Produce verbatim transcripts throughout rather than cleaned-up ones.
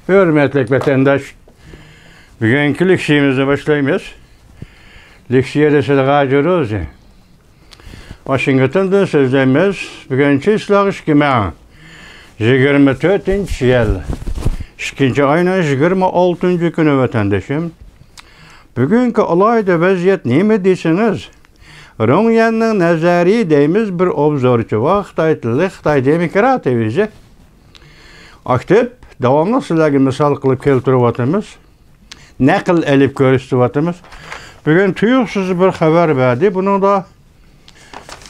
ھۆرمەتلىك ۋەتەنداش، بۈگۈنكى لېكسىيەمىزنى باشلايمىز. لېكسىيەدە سىلىغا جۇروزى. ۋاشىنگتوندىن سۆزلەيمىز. بۈگۈن چىسلاغ ئىككى مىڭ يىگىرمە تۆتىنچى يىل، ئىككىنچى ئاينىڭ يىگىرمە ئالتىنچى كۈنى، ۋەتەندىشىم. بۈگۈنكى ئالاھىدە ۋەزىيەت نېمە دېسىڭىز، رۇڭيەننىڭ نەزەرىيى دەيمىز، بىر ئوبزورچى بار، خىتاي تىلى، خىتاي دېموكراتىيە ئۆزى. ئاكتىپ، داۋاملىق سىلەرگە مىسال قىلىپ كەلتۈرۈۋاتىمىز. نەقىل ئېلىپ كۆرسىتىۋاتىمىز. بۈگۈن تۇيۇقسىز بىر خەۋەر بەردى. بۇنىڭدا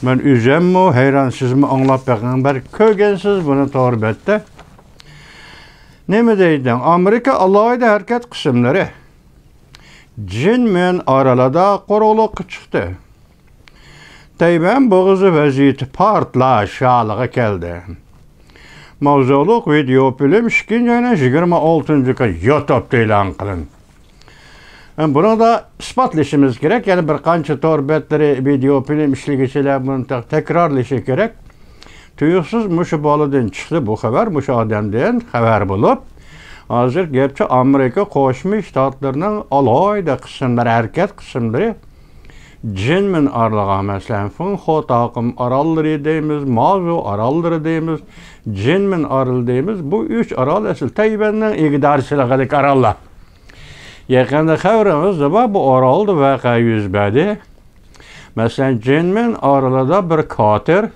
مەن ئۆزۈممۇ ھەيران، سىزمۇ ئاڭلاپ بېقىڭ، بەلكى كۆرگەنسىز بۇنى تور بەتتە. نېمە دەيدۇ؟ ئامېرىكا ئالاھىدە ھەرىكەت قىسىملىرى جىنمېن ئارىلىدا قورۇقلۇققا چىقتى. تەيۋەن بوغۇزى ۋەزىيىتى پارتلاش ھالىغا كەلدى. ماۋزۇلۇق ۋىدېئو فىلىم ئىككىنچى ئاينىڭ يىگىرمە ئالتىنچى كۈنى يۇتۇبتا ئېلان قىلىندى. بۇنىڭدا ئىسپاتلىشىمىز كېرەك، يەنە بىر قانچە تور بەتلىرى، ۋىدېئو فىلىم ئىشلىگۈچىلەر بۇنى تەك-، تەكرارلىشى كېرەك. تۇيۇقسىز مۇشۇ بالىدىن چىقتى بۇ خەۋەر، مۇشۇ ئادەمدىن خەۋەر بولۇپ. ھازىر گەپچە ئامېرىكا قوشما شتاتلىرىنىڭ ئالاھىدە قىسىملىرى، ھەرىكەت قىسىملىرى جىنمىن ئارىلىغا، مەسىلەن، فېڭخۇ تاقىم ئاراللىرى دەيمىز، مازۇ ئاراللىرى دەيمىز، جىنمىن ئارىلى دەيمىز. بۇ ئۈچ ئارال ئەسلى تەيۋەننىڭ ئىگىدارچىلىقىدىكى ئاراللار. يېقىندا خەۋىرىڭىزدە بار، بۇ ئارالدا ۋەقە يۈز بەردى. مەسىلەن، جىنمىن ئارىلىدا بىر كاتېر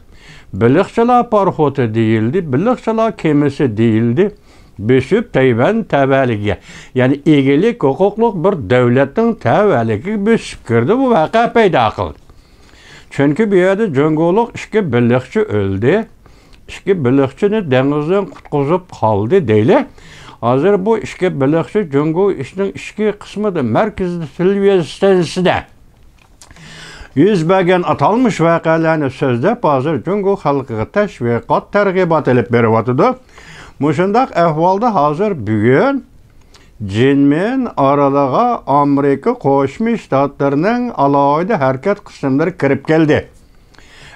بېلىقچىلار پاراخوتى دېيىلدى، بېلىقچىلار كېمىسى دېيىلدى، بۆسۈپ تەيۋەن تەۋەلىكىگە، يەنى ئىگىلىك ھوقۇقلۇق بىر دۆلەتنىڭ تەۋەلىكىگە بۆسۈپ كىردى، بۇ ۋەقە پەيدا قىلدى. چۈنكى بۇ يەردە جۇڭگولۇق ئىككى بېلىقچى ئۆلدى، ئىككى بېلىقچىنى دېڭىزدىن قۇتقۇزۇپ قالدى دەيلى. ھازىر بۇ ئىككى بېلىقچى جۇڭگو ئىشنىڭ ئىچكى قىسمىدا، مەركىزىي تېلېۋىزىيە ئىستانسىسىدا يۈز بەرگەن ئاتالمىش ۋەقەلەرنى سۆزلەپ، ھازىر جۇڭگو خەلقىگە تەشۋىقات، تەرغىبات ئېلىپ بېرىۋاتىدۇ. مۇشۇنداق ئەھۋالدا ھازىر بۈگۈن جىنمىن ئارىلىغا ئامېرىكا قوشما شتاتلىرىنىڭ ئالاھىدە ھەرىكەت قىسىملىرى كىرىپ كەلدى.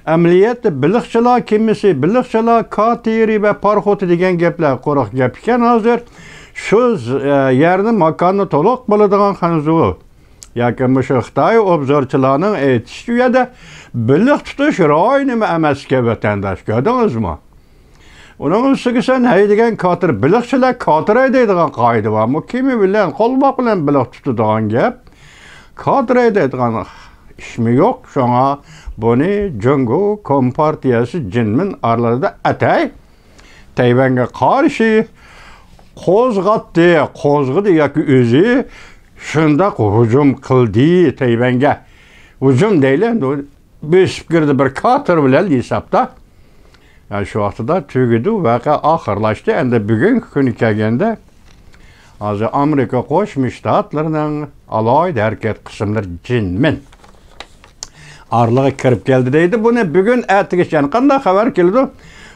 ئەمەلىيەتتە بېلىقچىلار كېمىسى، بېلىقچىلار كاتېرى ۋە پاراخوتى دېگەن گەپلەر قۇرۇق گەپ ئىكەن. ھازىر شۇ ز-، ئە، يەرنى، ماكاننى تولۇق بىلىدىغان خەنزۇ ياكى مۇشۇ خىتاي ئوبزورچىلارنىڭ ئېيتىشىچە، ئۇ يەردە بېلىق تۇتۇش رايونىمۇ ئەمەس ئىكەن، ۋەتەنداش، كۆردىڭىزمۇ؟ ئۇنىڭ ئۈستىگە سەن ھەيدىگەن كاتېر، بېلىقچىلار كاتېر ھەيدەيدىغان قائىدە بارمۇ؟ كېمە بىلەن، قولۋاق بىلەن بېلىق تۇتىدىغان گەپ. كاتېر ھەيدەيدىغان ئىشمۇ يوق. شۇڭا بۇنى جۇڭگو كومپارتىيەسى جىنمىن ئارىلىدا ئەتەي تەيۋەنگە قارشى قوزغاتتى، قوزغىدى ياكى ئۆزى شۇنداق ھۇجۇم قىلدى تەيۋەنگە. ھۇجۇم دەيلى، ئەمدى بۆسۈپ كىردى بىر كاتېر بىلەن ھېسابتا. يەنى شۇ ۋاقتىدا تۈگىدى، ۋەقە ئاخىرلاشتى. ئەمدى بۈگۈنكى كۈنى كەلگەندە، ھازىر ئامېرىكا قوشما شتاتلىرىنىڭ ئالاھىدە ھەرىكەت قىسىملىرى جىنمىن ئارىلىقىغا كىرىپ كەلدى دەيدۇ. بۇنى بۈگۈن ئەتىگىچە يەنە قانداق خەۋەر كېلىدۇ؟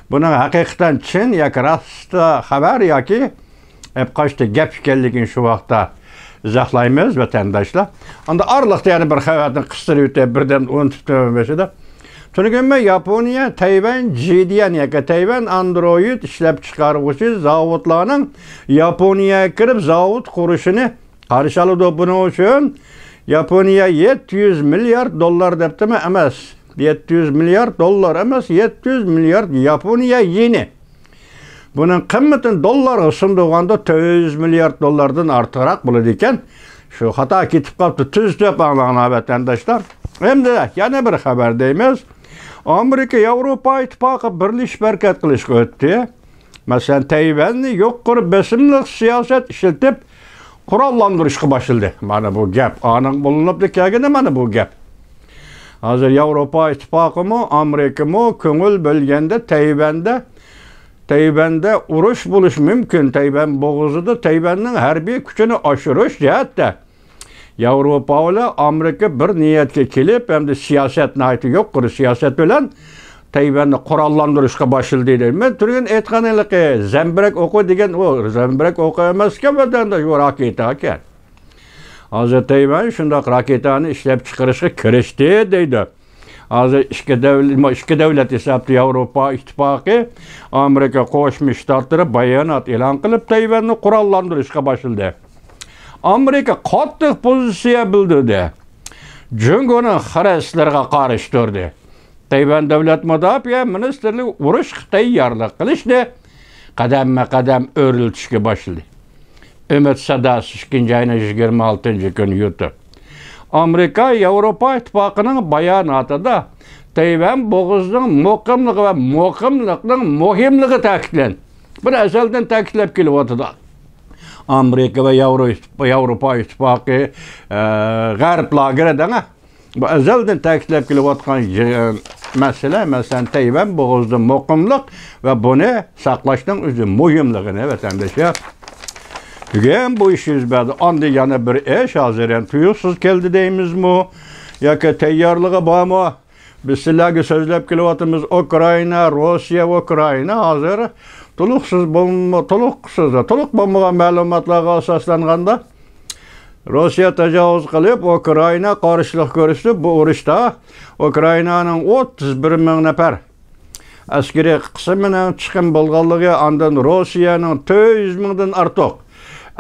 بۇنىڭ ھەقىقەتەن چىن ياكى راست خەۋەر ياكى ئەپقاچتى گەپ ئىكەنلىكىنى شۇ ۋاقىتتا ئىزاھلايمىز، ۋەتەنداشلار. ئاندا ئارىلىقتا يەنە بىر خەۋەرنى قىستۇرۇپ ئۆتەي، بىردەم ئۇنتۇپتىمەن بېشىدا. تۈنۈگۈنمۇ ياپونىيە تەيۋەن جىدىيەن ياكى تەيۋەن ئاندرويىد ئىشلەپچىقارغۇچى زاۋۇتلارنىڭ ياپونىيەگە كىرىپ زاۋۇت قۇرۇشىنى قارشى ئالىدۇ. بۇنىڭ ئۈچۈن ياپونىيە يەتتە يۈز مىليارد دوللار دەپتىمۇ ئەمەس. يەتتە يۈز مىليارد دوللار ئەمەس، يەتتە يۈز مىليارد ياپونىيە يېنى. بۇنىڭ قىممىتىنى دوللارغا سۇندۇرغاندا تۆت يۈز مىليارد دوللاردىن ئارتۇقراق بولىدىكەن. شۇ خاتا كېتىپ قاپتۇ، تۈزىتىپ ئاڭلاڭلار، ۋەتەنداشلار. ئەمدى يەنە بىر خەۋەر دەيمىز. ئامېرىكا ياۋروپا ئىتتىپاقى بىرلىشىپ ھەرىكەت قىلىشقا ئۆتتى. مەسىلەن، تەيۋەننى يۇقىرى بېسىملىق سىياسەت ئىشلىتىپ قوراللاندۇرۇشقا باشلىدى. مانا بۇ گەپ. ئانىڭ بولۇنۇپلا كەلگىنى مانا بۇ گەپ. ھازىر ياۋروپا ئىتتىپاقىمۇ، ئامېرىكىمۇ كۆڭۈل بۆلگەندە تەيۋەندە، تەيۋەندە ئۇرۇش بولۇشى مۇمكىن. تەيۋەن بوغۇزىدا تەيۋەننىڭ ھەربىي كۈچىنى ئاشۇرۇش جەھەتتە ياۋروپا بىلەن ئامېرىكا بىر نىيەتكە كېلىپ، ھەمدە سىياسەت، ناھايىتى يۇقىرى سىياسەت بىلەن تەيۋەننى قوراللاندۇرۇشقا باشلىدى دەيدۇ. مەن تۈنۈگۈن ئېيتقان ھېلىقى زەمبىرەك ئوقى دېگەن، ئۇ زەمبىرەك ئوقى ئەمەسكەن، ۋەتەنداش، ئۇ راكېتا ئىكەن. ھازىر تەيۋەن شۇنداق راكېتانى ئىشلەپچىقىرىشقا كىرىشتى دەيدۇ. ھازىر ئىككى دەۋلەت، ئىككى دەۋلەت ھېسابتا ياۋروپا ئىتتىپاقى، ئامېرىكا قوشما شتاتلىرى بايانات ئېلان قىلىپ، تەيۋەننى قوراللاندۇرۇشقا باشلىدى. ئامېرىكا قاتتىق پوزىتسىيە بىلدۈردى. جۇڭگونىڭ خىرىسلىرىغا قارشى تۇردى. تەيۋەن دۆلەت مۇداپىئە مىنىستىرلىكى ئۇرۇشقا تەييارلىق قىلىشنى قەدەممۇ قەدەم ئۆرلىتىشكە باشلىدى. ئۈمىد ساداسى، ئىككىنچى ئاينىڭ يىگىرمە ئالتىنچى كۈنى يۇتۇپ. ئامېرىكا ياۋروپا ئىتتىپاقىنىڭ باياناتىدا تەيۋەن بوغۇزىنىڭ مۇقىملىقى ۋە مۇقىملىقنىڭ مۇھىملىقى تەكىتلەندى. بۇنى ئەزەلدىن تەكىتلەپ كېلىۋاتىدۇ. ئامېرىكا ۋە ياۋرو-، ياۋروپا ئىتتىپاقى، ئە، غەرب لاگېرى دەڭە. بۇ ئەزەلدىن تەكىتلەپ كېلىۋاتقان يىغىن مەسىلە، مەسىلەن، تەيۋەن بوغۇزىدا مۇقىملىق ۋە بۇنى ساقلاشنىڭ ئۆزى مۇھىملىقىنى، ۋەتەنداشلار. بۈگۈن بۇ ئىش يۈز بەردى. ئاندىن يەنە بىر ئىش، ھازىر يەنە تۇيۇقسىز كەلدى دەيمىزمۇ؟ ياكى تەييارلىقى بارمۇ؟ بىز سىلەرگە سۆزلەپ كېلىۋاتىمىز، ئۇكرائىنا، روسىيە، ئۇكرائىنا ھازىر تولۇقسىز بولما-، تولۇقسىز، تولۇق بولمىغان مەلۇماتلارغا ئاساسلانغاندا، روسىيە تاجاۋۇز قىلىپ، ئۇكرائىنا قارشىلىق كۆرسىتىپ، بۇ ئۇرۇشتا ئۇكرائىنانىڭ ئوتتۇز بىر مىڭ نەپەر ئەسكىرىي قىسمىنىڭ چىقىم بولغانلىقى، ئاندىن روسىيەنىڭ تۆت يۈز مىڭدىن ئارتۇق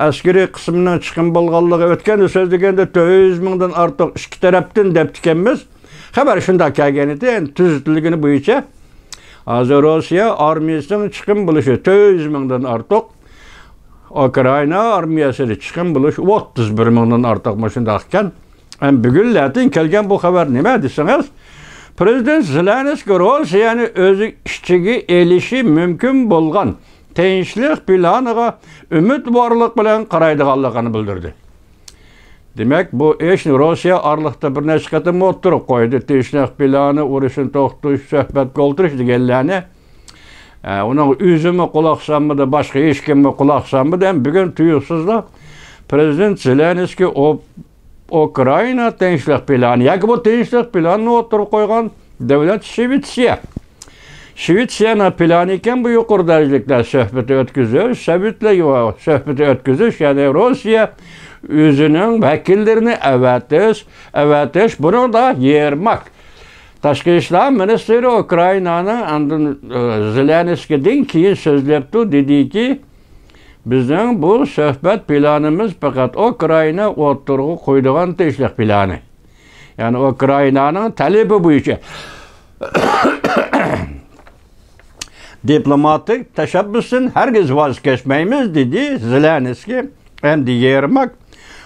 ئەسكىرىي قىسمىنىڭ چىقىم بولغانلىقى، ئۆتكەندە سۆزلىگەندە تۆت يۈز مىڭدىن ئارتۇق ئىككى تەرەپتىن دەپتىكەنمىز. خەۋەر شۇنداق كەلگەنىدى، ئەمدى تۈزىتىلگىنى بويىچە ھازىر روسىيە ئارمىيىسىنىڭ چىقىم بولۇشى تۆت يۈز مىڭدىن ئارتۇق، ئۇكرائىنا ئارمىيەسىدە چىقىم بولۇش ئوتتۇز بىر مىڭدىن ئارتۇق مۇشۇنداق ئىكەن. ئەمدى بۈگۈنلەردىن كەلگەن بۇ خەۋەر نېمە دېسىڭىز، پرېزىدېنت زېلېنسكىي روسىيەنى ئۆز ئىچىگە ئېلىشى مۇمكىن بولغان تىنچلىق پىلانىغا ئۈمىدۋارلىق بىلەن قارايدىغانلىقىنى بىلدۈردى. دېمەك، بۇ ئىشنى روسىيە ئارىلىقتا بىر نەچچە قېتىم ئوتتۇرىغا قويدى. تىنچلىق پىلانى، ئۇرۇشنى توختىتىش، سۆھبەتكە ئولتۇرۇش دېگەنلەرنى. ئە، ئۇنىڭغا ئۆزىمۇ قۇلاق سالمىدى، باشقا ھېچكىممۇ قۇلاق سالمىدى. ھەم بۈگۈن تۇيۇقسىزلا پرېزىدېنت زېلېنسكىي ئۇ-، ئۇكرائىنا تىنچلىق پىلانى ياكى بۇ تىنچلىق پىلانىنى ئوتتۇرىغا قويغان دۆلەت شىۋېتسىيە. شىۋېتسىيەنىڭ پىلانى ئىكەن، بۇ يۇقىرى دەرىجىلىكلەر سۆھبىتى ئۆتكۈزۈش، سوۋېتلار سۆھبىتى ئۆتكۈزۈش، يەنى روسىيە ئۆزىنىڭ ۋەكىللىرىنى ئەۋەتىش، ئەۋەتىش، بۇنىڭدا يېرماك تاشقى ئىشلار مىنىستىرى ئۇكرائىنانىڭ ئاندىن، ئى، زېلېنسكىيدىن كېيىن سۆزلەپتۇ، دېدىكى، بىزنىڭ بۇ سۆھبەت پىلانىمىز پەقەت ئۇكرائىنا ئوتتۇرىغا قويىدىغان تىنچلىق پىلانى. يەنى ئۇكرائىنانىڭ تەلىپى بويىچە دىپلوماتىك تەشەببۇستىن ھەرگىز ۋاز كەچمەيمىز، دېدى زېلېنسكىي. ئەمدى يېرماك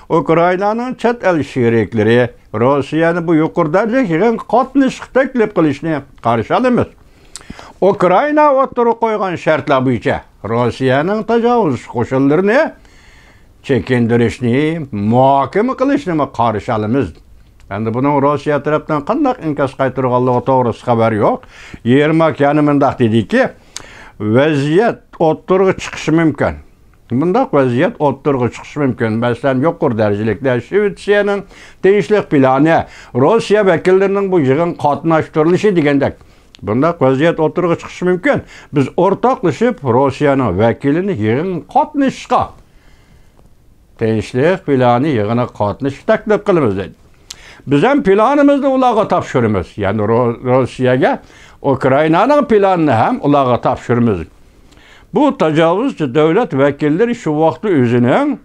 ئۇكرائىنانىڭ چەت ئەل شېرىكلىرى روسىيەنى بۇ يۇقىرى دەرىجىلىك يىغىنغا قاتنىشىشقا تەكلىپ قىلىشنى قارشى ئالىمىز. ئۇكرائىنا ئوتتۇرىغا قويغان شەرتلەر بويىچە روسىيەنىڭ تاجاۋۇزچى قوشۇنلىرىنى چېكىندۈرۈشنى مۇھاكىمە قىلىشنىمۇ قارشى ئالىمىز. ئەمدى بۇنىڭ روسىيە تەرەپتىن قانداق ئىنكاس قايتۇرغانلىقى توغرىسىدا خەۋەر يوق. يېرماك يەنە مۇنداق دېدىكى، ۋەزىيەت ئوتتۇرىغا چىقىشى مۇمكىن. بۇنداق ۋەزىيەت ئوتتۇرىغا چىقىشى مۇمكىن. مەسىلەن، يۇقىرى دەرىجىلىكلەر شىۋېتسىيەنىڭ تىنچلىق پىلانى، روسىيە ۋەكىللىرىنىڭ بۇ يىغىنغا قاتناشتۇرۇلۇشى دېگەندەك. بۇنداق ۋەزىيەت ئوتتۇرىغا چىقىشى مۇمكىن. بىز ئورتاقلىشىپ روسىيەنىڭ ۋەكىلىنى يىغىنغا قاتنىشىشقا، تىنچلىق پىلانى يىغىنىغا قاتنىشىشقا تەكلىپ قىلىمىز، دېدى. بىز ھەم پىلانىمىزنى ئۇلارغا تاپشۇرىمىز. يەنى رو-، روسىيەگە ئۇكرائىنانىڭ پىلانىنى ھەم ئۇلارغا تاپشۇرىمىز. بۇ تاجاۋۇزچى دۆلەت ۋەكىللىرى شۇ ۋاقىتتا ئۆزىنىڭ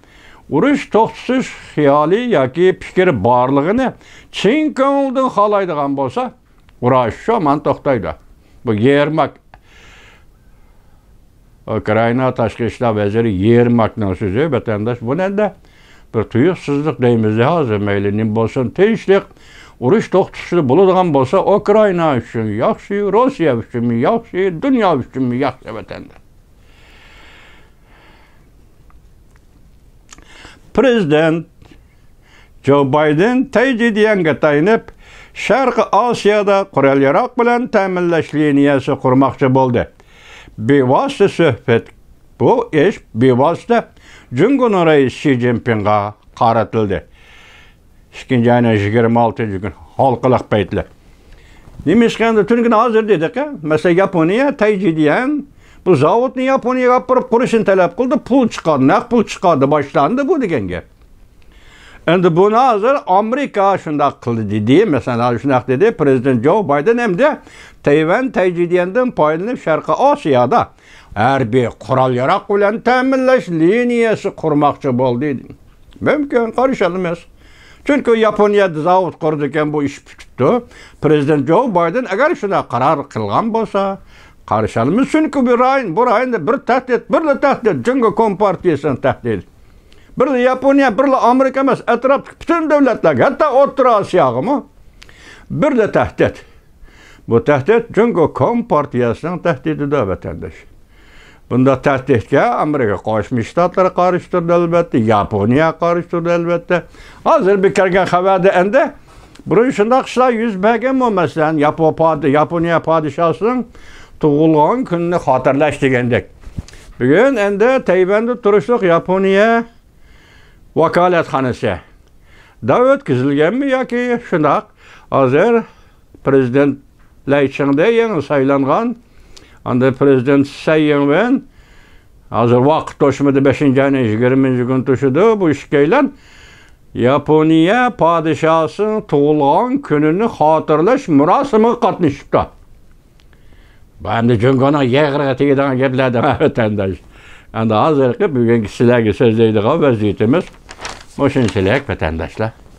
ئۇرۇش توختىتىش خىيالى ياكى پىكرى بارلىقىنى چىن كۆڭۈلدىن خالايدىغان بولسا، ئۇرۇش شۇ مانا توختايدۇ. بۇ يېرماك، ئۇكرائىنا تاشقى ئىشلار ۋەزىرى يېرماكنىڭ سۆزى، ۋەتەنداش. بۇنى ئەمدى بىر تۇيۇقسىزلىق دەيمىز ھازىر، مەيلى نېمە بولسۇن، تىنچلىق، ئۇرۇش توختىتىشلا بولىدىغان بولسا، ئۇكرائىنا ئۈچۈن ياخشى، روسىيە ئۈچۈنمۇ ياخشى، دۇنيا ئۈچۈنمۇ ياخشى، ۋەتەنداش. پرېزىدېنت جو بايدېن تەيجىديەنگە تايىنىپ، شەرقىي ئاسىيادا قورال-ياراغ بىلەن تەمىنلەش لىنىيەسى قۇرماقچى بولدى. بىۋاسىتە سۆھبەت، بۇ ئىش بىۋاسىتە جۇڭگونىڭ رەئىسى شى جىنپىڭغا قارىتىلدى. ئىككىنچى ئاينىڭ يىگىرمە ئالتىنچى كۈنى ھالقىلىق پەيتلەر. نېمىشقا ئەمدى تۈنۈگۈن ھازىر دېدۇق، مەسىلەن، ياپونىيە، تەيجىدىيەن، بۇ زاۋۇتنى ياپونىيەگە ئاپىرىپ قۇرۇشنى تەلەپ قىلدى، پۇل چىقاردى، نەق پۇل چىقاردى، باشلاندى بۇ دېگەن گەپ. ئەمدى بۇنى ھازىر ئامېرىكا شۇنداق قىلدى دېدى، مەسىلەن، ھازىر شۇنداق دېدى، پىرېزىدېنت جو بايدېن ئەمدى تەيۋەن تەيجىدىيەندىن پايدىلىنىپ شەرقىي ئاسىيادا ھەربىي قورال ياراق بىلەن تەمىنلەش لىنىيەسى قۇرماقچى بولدى. مۇمكىن، قارشى ئالىمىز. چۈنكى ياپونىيەدە زاۋۇت قۇرىدىكەن، بۇ ئىش پۈتۈپتۇ. پىرېزىدېنت جو بايدېن ئەگەر شۇنداق قارار قىلغان بولسا، قارشى ئالىمىز. چۈنكى بۇ رايون، بۇ رايوندا بىر تەھدىت، بىرلا تەھدىت، جۇڭگو كومپارتىيىسىنىڭ تەھدىتى. بىرلا ياپونىيە، بىرلا ئامېرىكا ئەمەس، ئەتراپتىكى پۈتۈن دۆلەتلەرگە، ھەتتا ئوتتۇرا ئاسىياغىمۇ بىرلا تەھدىت. بۇ تەھدىت جۇڭگو كومپارتىيەسىنىڭ تەھدىتىدۇر، ۋەتەنداش. بۇنداق تەھدىتكە ئامېرىكا قوشما شتاتلىرى قارشى تۇرىدۇ، ئەلۋەتتە، ياپونىيە قارشى تۇرىدۇ، ئەلۋەتتە. ھازىر بىر كەلگەن خەۋەردە ئەمدى بۇرۇن شۇنداق ئىشلار يۈز بەرگەنمۇ، مەسىلەن، ياپو-، پاد-، ياپونىيە پادىشاھىسىنىڭ تۇغۇلغان كۈنىنى خاتىرىلەش دېگەندەك. بۈگۈن ئەمدى تەيۋەندە تۇرۇشلۇق ياپونىيە ۋاكالەتخانىسى دا ئۆتكۈزۈلگەنمۇ ياكى شۇنداق؟ ھازىر پىرېزىدېنت لەي چىڭدې يېڭى سايلانغان، ئاندىن پىرېزىدېنت سەي يىڭۋېن، ھازىر ۋاقىت توشمىدى، بەشىنچى ئاينىڭ يىگىرمىنچى كۈنى توشىدۇ. بۇ ئىككىيلەن ياپونىيە پادىشاھىنىڭ تۇغۇلغان كۈنىنى خاتىرىلەش مۇراسىمىغا قاتنىشىپتۇ. بۇ ئەمدى جۇڭگونىڭ يېغىرىغا تېگىدىغان گەپلەر دەڭ، ۋەتەنداش. ئەمدى ھازىرقى بۈگۈنكى سىلەرگە سۆزلەيدىغان ۋەزىيىتىمىز مۇشۇنچىلىك، ۋەتەنداشلار.